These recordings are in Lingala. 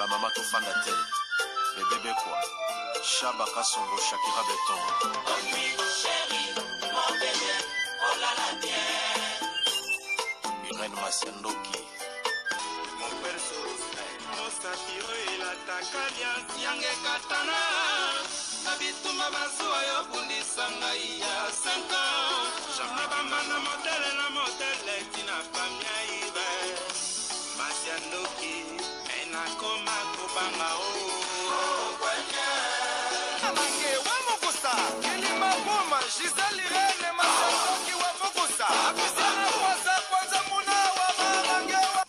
Bamama tofanda te. Bebe Bekwa, Shaba Kasongo, Shakira Beton. Irène Masiandoki. Mosapi oyo elataka liasi yange ekatana na bitumba bazuwa yo bundisa ngai ya 5 ans na bambanda modele na modele tina famia ibe masi ya ndoki me nakoma kobanga o Amange wa Mukusa, Kilima Buma, Gisèle Irene, Masandoki wa Mukusa, Apisiana Kwanza Kwanza Muna wa Mamange wa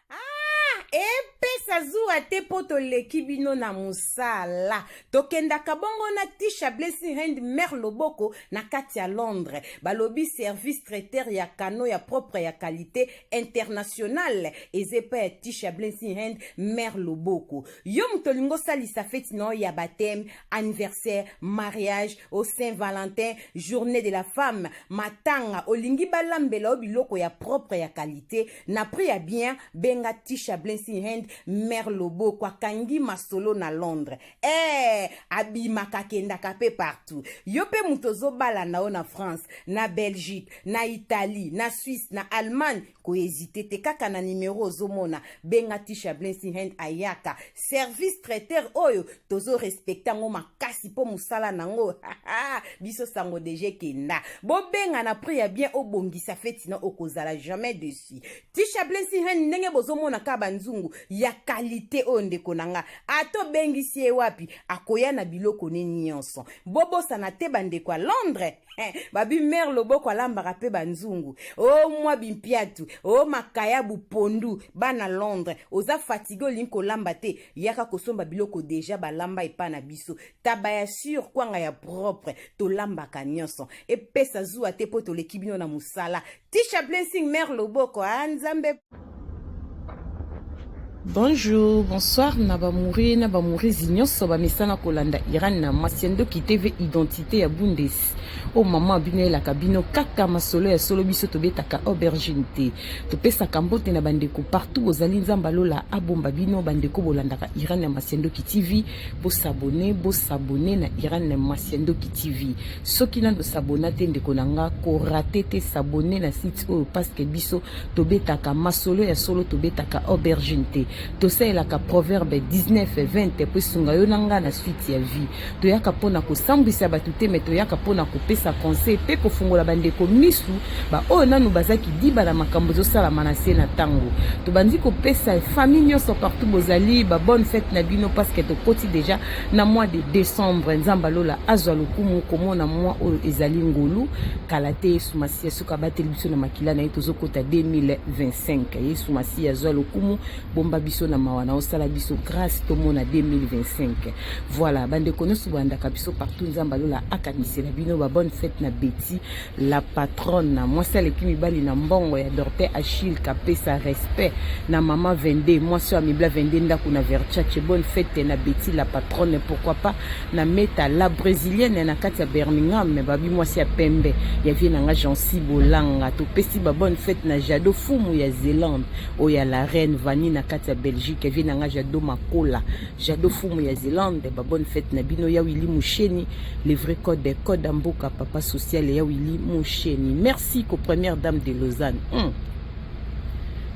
Ah, epesa zuwa te mpo toleki bino na mosala. Tokendaka bongo na Tisha Blessing Hand Mère Loboko na kati ya Londres. Balobi service traiteur ya kano ya propre ya qualité internationale eza epai ya Tisha Blessing Hand Mère Loboko. Yo moto olingi osalisa feti na yo ya baptême, anniversaire, mariage, au Saint-Valentin, journée de la femme, matanga, olingi balambela yo biloko ya propre ya qualité na prix ya bien, benga Tisha Blessing Hand Mère Loboko akangi masolo na Londres. Eh, abimaka akendaka pe partout. Yo pe moto ozobala na yo na France, na Belgique, na Italie, na Suisse, na Allemagne, ko hésiter te kaka na numero ozomona, benga Tisha Blessing Hand ayaka. Service traiteur oyo tozo respecter yango makasi po mosala nango biso sango deja ekenda. Bobenga na prix ya bien obongisa feti na okozala jamais dessus. Tisha Blessing Hand ndenge bozomona kaka banzungu ya qualité oyo ndeko na nga ata obengisi ye wapi akoya na biloko ne nyonso. Bobosana te bandeko ya Londres babi mère Loboko alambaka pe banzungu o mwa bimpiatu o makayabu pondu. Bana Londres oza fatigue olingi kolamba te, yaka kosomba biloko deja balamba epa na biso. Taba ya sur kwanga ya propre tolambaka nyonso. Epesa zuwa te po toleki bino na mosala. Tisha Blessing Mère Loboko a Nzambe. Bonjour, bonsoir na ba mouri na ba mourizi nyonso ba mesana kolanda Iran na Masiandoki TV identité ya Bundes. O mama bino elaka bino kaka masolo ya solo biso tobetaka aubergine te. Topesaka mbote na bandeko partout bozali Nzambe lola abomba bino bandeko bolandaka Iran na Masiandoki TV, bo s'abonner, bo s'abonner na Iran na Masiandoki TV. Soki nano s'abonna te ndeko na nga ko rater te s'abonner na site oyo parce que biso tobetaka masolo ya solo, tobetaka aubergine te. Tosalelaka proverbe 19 20 po esunga yo na nga na suite ya vie. Toyaka mpona kosambwisa bato te, me toyaka mpona kopesa conseil mpe kofungola bandeko misu ba oyo nanu baza kidiba na makambo ezosalama na se na ntango. Tobandi kopesa famille nyonso partout bozali ba bonne fête na bino parce que tokoti déjà na mois de décembre. Nzambe alola azwa lokumu komona mois oyo ezali ngolu kala te. Yesu Masiya soki abateli biso na makila na ye tozokota 2025. Yesu Masiya azwa lokumu, bomba biso na mawa na osala biso grâce tomona 2025. Voilà bandeko nyonso bolandaka biso partout, Nzambe alola akanisela bino ba bonne fête na Betty la patronne, mwasi aleki mibali na mbongo ya Dorte Achille Kapesa, respect na mama 22 mwasi oyo amibla 22 ndako na Versace. Bonne fête na Betty la patronne, pourquoi pas na Meta la brésilienne na kati ya Birmingham, babi mwasi ya pembe ya vie nanga Jancy Bolanga. Topesi ba bonne fête na Jado Fumu ya Zélande oyo ya la reine Vani na kati ya Belgique, ya vie nanga Jado Makola, Jado Fumu ya Zélande, ba bonne fête na bino ya Willy Musheni, le vrai code des codes ya mboka papa social ya Willy Musheni. Merci ko première dame de Lausanne.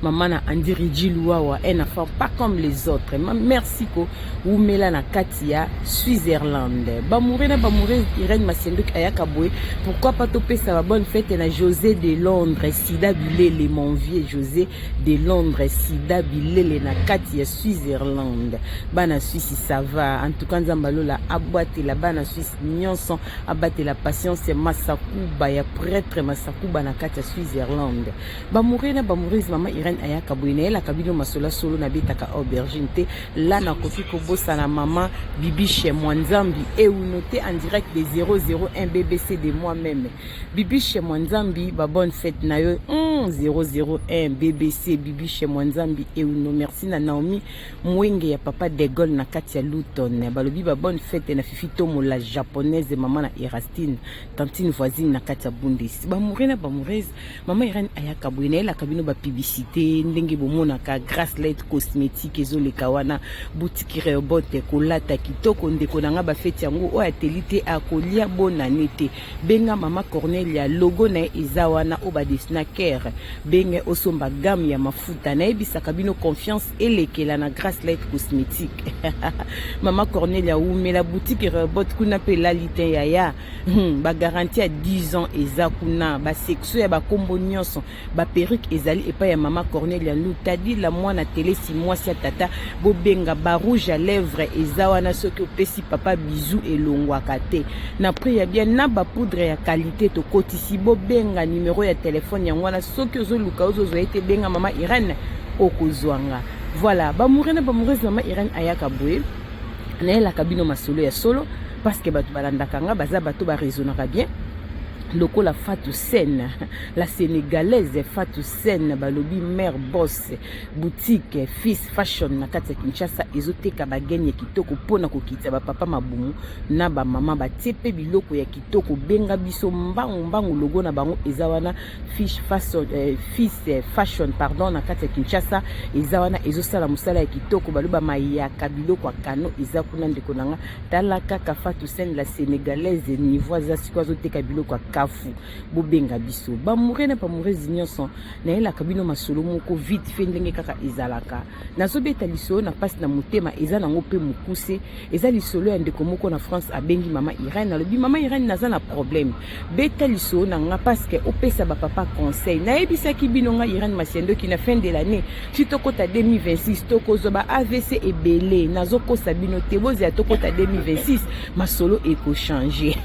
Maman na Andy Riji Luawa, un enfant pas comme les autres. Ma merci ko wumela na kati ya Switzerland. Bamoure na bamoure Irène Masiandoki ayaka boye. Pourquoi pas topesa ba bonne fête na José de Londres, Sida Bilele, mon vieux José de Londres, Sida Bilele na kati ya Switzerland. Bana Suisse ça va. En tout cas Nzambe alola abwatela bana Suisse nyonso, abatela patience Masakuba ya prêtre Masakuba na kati ya Switzerland. Bamoure na bamourese mama Irène ayaka boye nayelaka bino masolo solo nabetaka aubergine te. La nakoki kobosana mama Bibiche Mwanzambi euno te en direct de 001 BBC de moi-même. Bibiche Mwanzambi ba bonne fête na yo. 001 BBC Bibiche Mwanzambi Euno. Merci na Naomi Mwenge ya papa De Gaulle na kati ya Luton. Balobi ba bonne fête na Fifi Tomo la japonaise, maman na Erastine, tantine voisine na kati ya Bundes. Ba mourre na ba mourese, mama Irène ayaka boye nayelaka bino ba publicité ndenge bomonaka Grace Light cosmétique ezoleka wana, boutique Rehoboth kolata kitoko ndeko na nga ba fête yango oyo ateli te akolia bonane te. Benga mama Cornelia, logo na ye eza wana oyo badesina cœur. Benga osomba gamme ya mafuta. Nayebisaka bino confiance elekela na Grace Light cosmétique. Mama Cornelia umela boutique Rehoboth kuna mpe elali te yaya. Ba garantie ya 10 ans eza kuna, basection ya bakombo nyonso, baperruque ezali epai ya mama Cornelia Lutadila mwana telesi mwasi ya tata. Bobenga barouge à lèvre eza wana, soki opesi papa bizu elongwaka te na prix ya bien na bapoudre ya qualité tokotisi. Bobenga numero ya telefone yango wana, soki ozoluka ozozwa ye te, benga mama Irene okozwanga. Voilà, bamoureux na bamoureuse, mama Irene ayaka boye nayelaka bino masolo ya solo parce que bato balandaka nga baza bato baraisonnaka bien lokola Fatou Sen la Sénégalaise. Fatou Sen, balobi mare boss boutique Fils Fashion na kati ya Kinshasa, ezoteka bagaine ya kitoko mpona kokitisa bapapa mabumu na bamama, batie mpe biloko ya kitoko. Benga biso mbangu mbangu, logo na bango eza wana, Fish Fashion, Fils Fashion pardon, na kati ya Kinshasa eza wana, ezosala mosala ya kitoko. Baloba mayaka biloko ya kano eza kuna. Ndeko na nga, tala kaka Fatou Sen la Sénégalaise, niveau aza sikoyo azoteka biloko ya kafu. Bobenga biso bamoureux na bamoureuse nyonso. Nayelaka bino masolo moko vite fait ndenge kaka ezalaka. Nazobeta lisolo na mpasi na motema, eza nango mpe mokuse. Eza lisolo ya ndeko moko na France abengi mama Irene, alobi: "Mama Irene, naza na problème, beta lisolo na nga parce que opesa bapapa conseil." Nayebisaki bino nga Irene Masiandoki, na fin de l'année ti tokɔta 2026 tokozwa ba AVC ebele. Nazokosa bino te, bozela tokɔta 2026, masolo ekochange.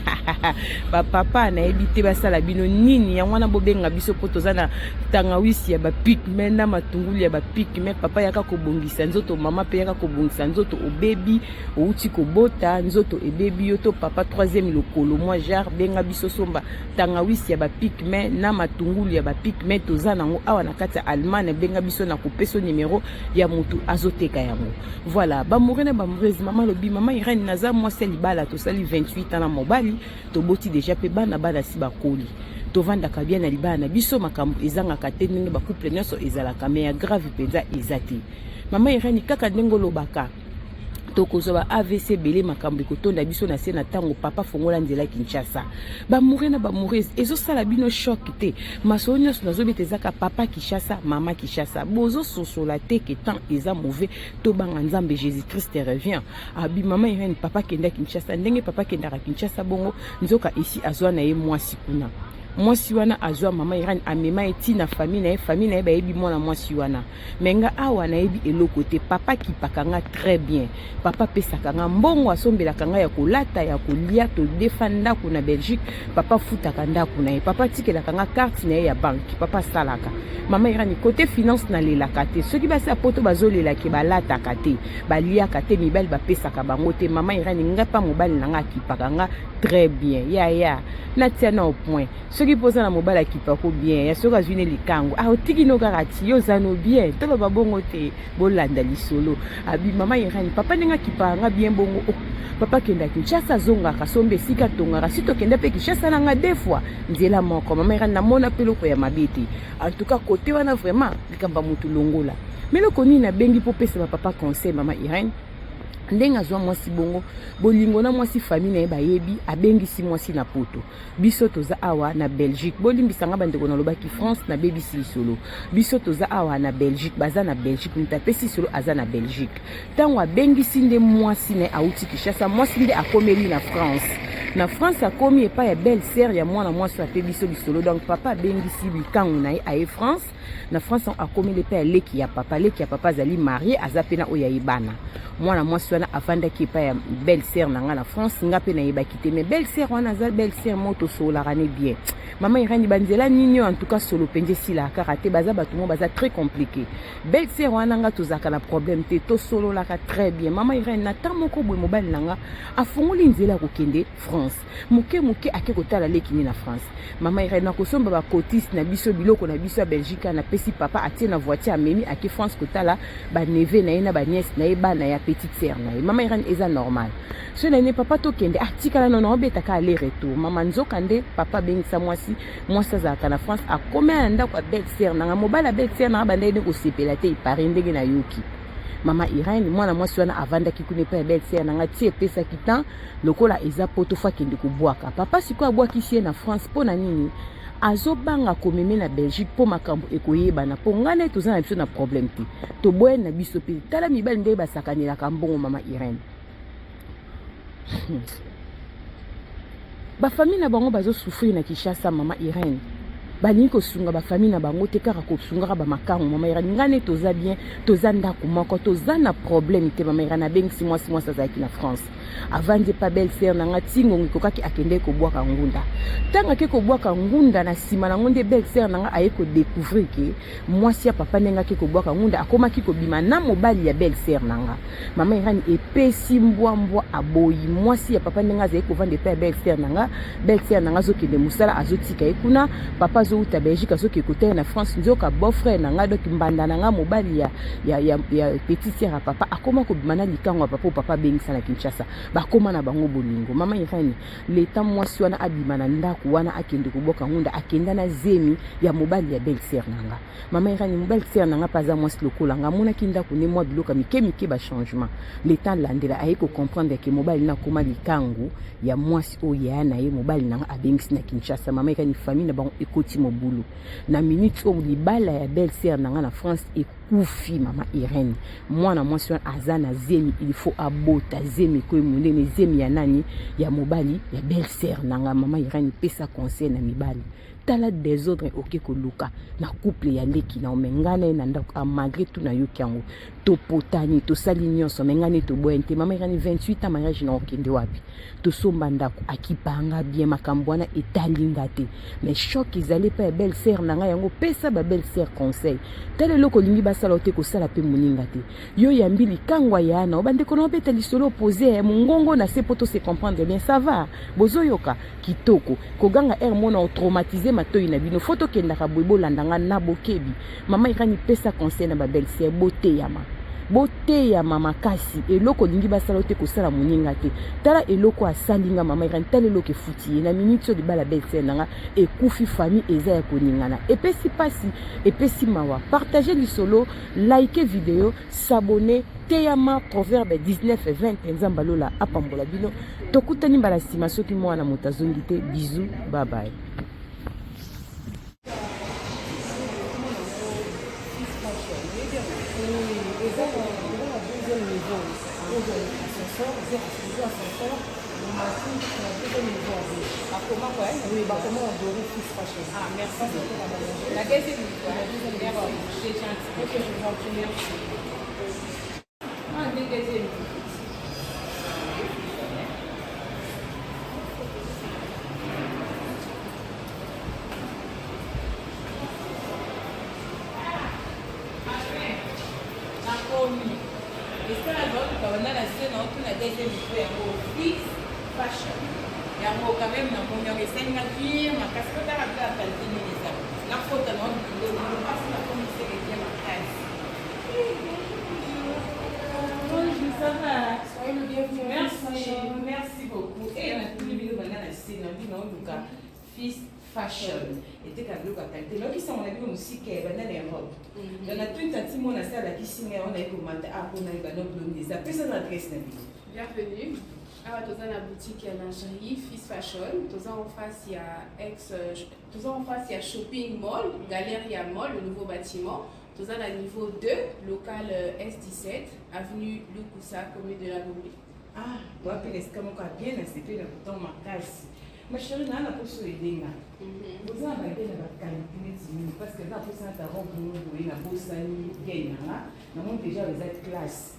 Bapapa nayebi te basala bino nini. Yango wana bobenga biso mpo toza na tangawisi ya bapigme na matungulu ya bapigme. Papa yaka kobongisa nzoto, mama mpe yaka kobongisa nzoto. Obebi, outi kobota, nzoto ebebi yo to papa troisième lokolo mwa genre, benga biso, somba tangawisi ya bapigme na matungulu ya bapigme. Toza nango awa na kati ya Allemagne. Benga biso na kopesa numero ya motu azoteka yango. Voilà, bamoureux na bamoureuse, mama alobi: "Mama Irene, naza mwasi ya libala, tosali 28 ans na mobali, toboti déjà mpe bana, bana si bakoli, tovandaka bien na libala na biso, makambo ezangaka te ndenge bacouple nyonso ezalaka, mais ya grave mpenza eza te. Mama Irene, kaka ndenge olobaka tokozwa ba AVC ebele, makambo ekotonda biso na se na ntango papa fongola nzela Kinshasa." Bamoureux na bamoureuse, ezosala bino choc te? Masolo nyonso nazobeta ezaka papa Kinshasa, mama Kinshasa. Bozososola te ke temps eza mauvais, tobanga Nzambe, Jésus Christ revient. Abi: "Mama Irene, papa kenda Kinshasa ndenge papa kendaka Kinshasa bongo, nzoka esi azwa na ye mwasi kuna. Mwasi wana azwa, mama Irene, amema ye ntina famille na ye, famille na ye bayebi mwana mwasi wana, mais nga awa nayebi eloko te. Papa akipaka nga très bien, papa apesaka nga mbongo, asombelaka nga ya kolata, ya kolia, todefa ndako na Belgique, papa afutaka ndako na ye, papa atikelaka nga carte na ye ya banque, papa asalaka. Mama Irani, côté finance nalelaka te. Soki basi ya poto bazolelaki, balataka te, baliaka te, mibali bapesaka bango te, mama Irani, nga mpa mobali na nga akipaka nga très bien. Yaya, natia na au point, soki mpo oza na mobali akipako bien ya soki azwi ne likango, ah, otiki no kaka ti yo oza no bien, toloba bongo te." Bolanda lisolo. Abi: "Mama Irani, papa ndenge akipaka nga bien bongo, oh, papa akenda Kinshasa, azongaka, somba esika atongaka, si tokenda mpe Kinshasa na nga deux fois nzela moko. Mama Irani, namona mpe eloko ya mabe te. En tout cas côté wana vraiment likambo ya motu longola. Mais eloko nini nabengi mpo opesa bapapa conseil? Mama Irene, ndenge azwa mwasi bongo, bolingo na mwasi, famille na ye bayebi, abengisi mwasi na poto. Biso toza awa na Belgique. Bolimbisanga bandeko, nalobaki France, nabebisi lisolo. Biso toza awa na Belgique, baza na Belgique. Moto apesi lisolo aza na Belgique. Ntango abengisi nde mwasi na ye awuti Kinshasa, mwasi nde akomeli na France. Na France akomi epai ya belle sœur ya mwana mwasi oyo ape biso lisolo. Donc papa abengisi likango na ye, aye France. Na France akomeli epai ya leki ya papa. Leki ya papa azali marié, aza mpe na oyo ayebana. Mwana mwasi wana afandaki epai ya belle sœur na nga na France. Nga mpe nayebaki te, mais belle sœur wana aza belle sœur moko tosololaka ne bien. Mama Irani, banzela nini oyo? En tout cas solo mpenza esilaka kaka te. Baza bato moko baza très compliqué. Belle sœur wana, nga tozalaka na problème te, tosololaka très bien. Mama Irene, na temps moko boye, mobali na nga afungoli nzela ya kokende France. France. Moke moke ake kotala leki ne na France. Mama Irene nakosomba ba cotis na biso biloko na biso ya Belgique na pesi papa atie na voiture amemi ake France kotala ba neveu na ye na ba nièce na ye bana ya petite sœur na ye. Mama Irene eza normal. So na ye papa tokende ah tikala nono obeta ka aller retour. Mama nzoka nde papa abengisa mwasi, mwasi azalaka na France akomi na ndako ya belle sœur na nga mobali ya belle sœur na nga bandaki nde kosepela te ipare ndenge nayoki. Mama Irene mwana mwasi wana avandaki kuna epai ya belle sœur na nga ti epesaki temps lokola eza poto fo akende kobwaka papa sikoyo abwakisi ye na France mpo na nini azobanga komeme na Belgique mpo makambo ekoyebana mpo ngai naye toza na biso na problème te toboyani na biso mpe tala mibali ndenge basakanelaka mbongo mama Irene bafamille na bango bazosouffrir na Kinshasa mama Irene balingi kosunga bafamille na bango te kaka kosungaka bamakango mama Irene ngai ne toza bien toza ndako moko toza na problème te mama Irene abengisi mwasi mwasi azalaki na France avandi epa belle sœur na nga ti ngonga ekokaki akendeki kobwaka ngunda ntango ake kobwaka ngunda na nsima nango nde belle sœur na nga aye kodécouvrir ke mwasi ya papa ndenge ake kobwaka ngunda akomaki kobima na mobali ya belle sœur na nga mama Irani epesi mbwa mbwa aboyi mwasi ya papa ndenge azali kovanda epai ya belle sœur na nga belle sœur na nga azokende mosala azotika ye kuna papa azowuta Belgique azokende kotala na France nzoka beau frère na nga donc mbanda na nga mobali ya, ya, ya, ya petite sœur ya papa akoma kobima na likango ya papa oyo papa abengisa na Kinshasa bakoma na bango bolingo mama Irene leta mwasi wana abima na ndako wana akende koboka ngunda akenda na zemi ya mobali ya belle sœur na nga mama Irene mobali sœur na nga mpe aza mwasi lokola nga amonaki ndako ne mwa biloko ya mike mike ba changement leta alandela aye ko comprendre ke mobali na akoma likangu ya mwasi oyo yaya na ye mobali na nga abengisi na Kinshasa mama Irene famille na bango ekoti mobulu na minute oyo libala ya belle sœur na nga na France ekufi mama Irene mwana mwasi wana aza na zemi il faut abota zemi ekoyi monene zemi ya nani ya mobali ya belle sœur na nga mama Irene pesa conseil na mibali tala desordre oke koluka na couple ya leki na ome ngai na ye na ndako ah, malgré tout nayoki yango topotani tosali nyonso me ngai ne toboyani te mama irani 28 ans mariage na okende wapi tosomba ndako akipanga bien makambo wana etali nga te mais choc ezali epai ya belle sœur na ngai yango pesa ba belle sœur conseil tala eloko olingi basala yo te kosala mpe moninga te yo yambi likangwa ya na bandeko na obeta lisolo opose ya mongongo na se po to se comprendre bien ça va bozoyoka kitoko koganga air mona otraumatise matoi na bino fo tokendaka boye bolanda nga na bokebi mama irani pesa conseil na ba belle sœur boteyama boteyama makasi eloko olingi basala te kosala moninga te tala eloko asali nga mama irani tala eloko efuti ye na miniti oyo libala belle sœur na nga ekufi famille eza ya koningana epesi pasi epesi mawa partage lisolo like video s'abonner teyama proverbe 19 20 nzambe alola apambola bino tokutani mbala nsima soki mwana moto azongi te bisous bye bye Oui, bakoma odore fils fashion. Ah, merci. La deuxième niveau. La deuxième niveau. C'est gentil. Ok, je vous en prie, merci. Ah, deuxième niveau. Nakomi. Esala naotuka banda na se naotuna deuxième niveau yango fixe fashion. Yango quand même namoni yango esali nga bien makasi po tala bila qualité nini eza. Nakota na biloko mpasi nakomi seke bien makasi. Bonjour, ça va? Soyez le bienvenu. Merci, merci beaucoup. Et natuni bino banda na se na bino naoluka fils fashion eteka biloko ya qualité nayoki sango na bino mosika ya banda na Europe. Donc natuni tati mona se alakisi ngai yango naye komata a mpona yeba no bilongi eza pesa na adresse na bino. Bienvenue. Awa toza na boutique ya lingerie Fils Fashion. Toza en face ya ex toza en face ya shopping mall, Galeria Mall, le nouveau bâtiment. Toza na niveau 2, local S17, avenue Lukusa, commune de la Gombe. Ah, wapi na esika moko ya bien nasepeli na kotango makasi. Ma chérie, naa na poso edenga. Boza na bague na bakalite neti nini parce que eza posa nata robe moko boye nabosani gay na nga namoni deja eza classe.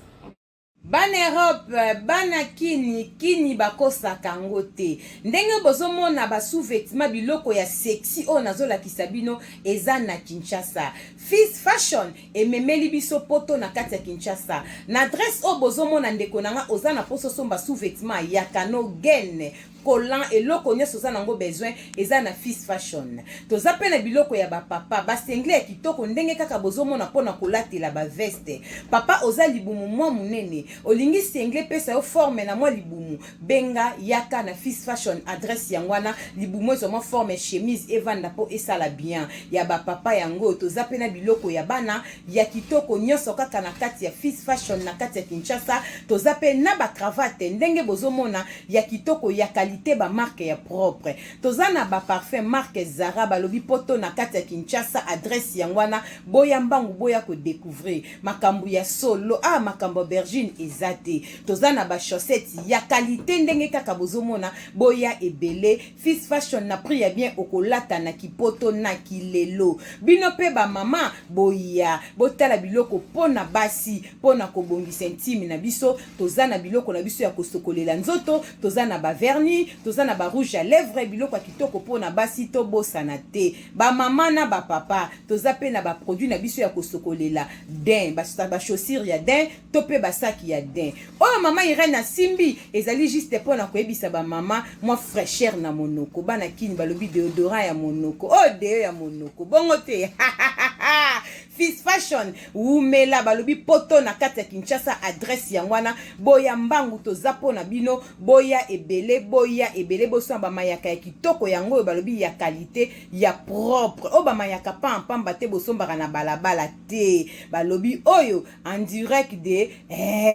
Bana Europe, bana kini, kini bakosaka yango te. Ndenge bozomona ba sous-vêtements biloko ya sexy oyo nazolakisa bino eza na Kinshasa. Fils Fashion ememeli biso poto na kati ya Kinshasa. Na adresse oyo bozomona ndeko na nga oza na posa osomba sous-vêtements ya Kano Gaine. Collant, eloko nyonso oza nango besoin eza na Fils Fashion. Toza mpe na biloko ya bapapa, basengle ya kitoko ndenge kaka bozomona mpo na kolatela baveste. Papa oza libumu mwa monene, olingi sengle epesa yo forme na mwa libumu, benga yaka na Fils Fashion, adresse yango wana. Libumu ezwa mwa forme, chemise evanda mpo esala bien ya bapapa yango. Toza mpe na biloko ya bana ya kitoko nyonso kaka na kati ya Fils Fashion na kati ya Kinshasa. Toza mpe na bacravate ndenge bozomona ya kitoko, ya qualité, bamarque ya propre. Toza na baparfum marque Zara. Balobi poto na kati ya Kinshasa, adresse yango wana. Boya mbangu, boya kodécouvrir makambo ya solo. Ah, makambo ya aubergine eza te. Toza na bachaussette ya qualité ndenge kaka bozomona. Boya ebele, Fils Fashion na prix ya bien, okolata na kipoto na kilelo. Bino mpe bamama, boya botala biloko mpo na basi, mpo na kobongisa intime na biso. Toza na biloko na biso ya kosokolela nzoto, toza na bavernis, toza na barouge à lèvre, biloko ya kitoko mpo na basi. Tobosana te bamama na bapapa, toza mpe na baproduit na biso ya kosokolela daim, bachaussure ya daim to mpe basaki ya daim. Oyo mama Irene asimbi ezali juste mpo na koyebisa bamama mwa fraîcheur na monoko. Bana Kini balobi déodorant ya monoko, oyo deo ya monoko bongo te. Fils Fashion wumela. Balobi poto na kati ya Kinshasa, adresse yango wana. Boya mbangu, toza mpo na bino. Boya ebele, boya ebele, bosomba bamayaka ya kitoko yango oyo. Balobi ya qualité, ya propre, oyo bamayaka pampamba te, bosombaka na balabala te. Balobi oyo en direct de eh.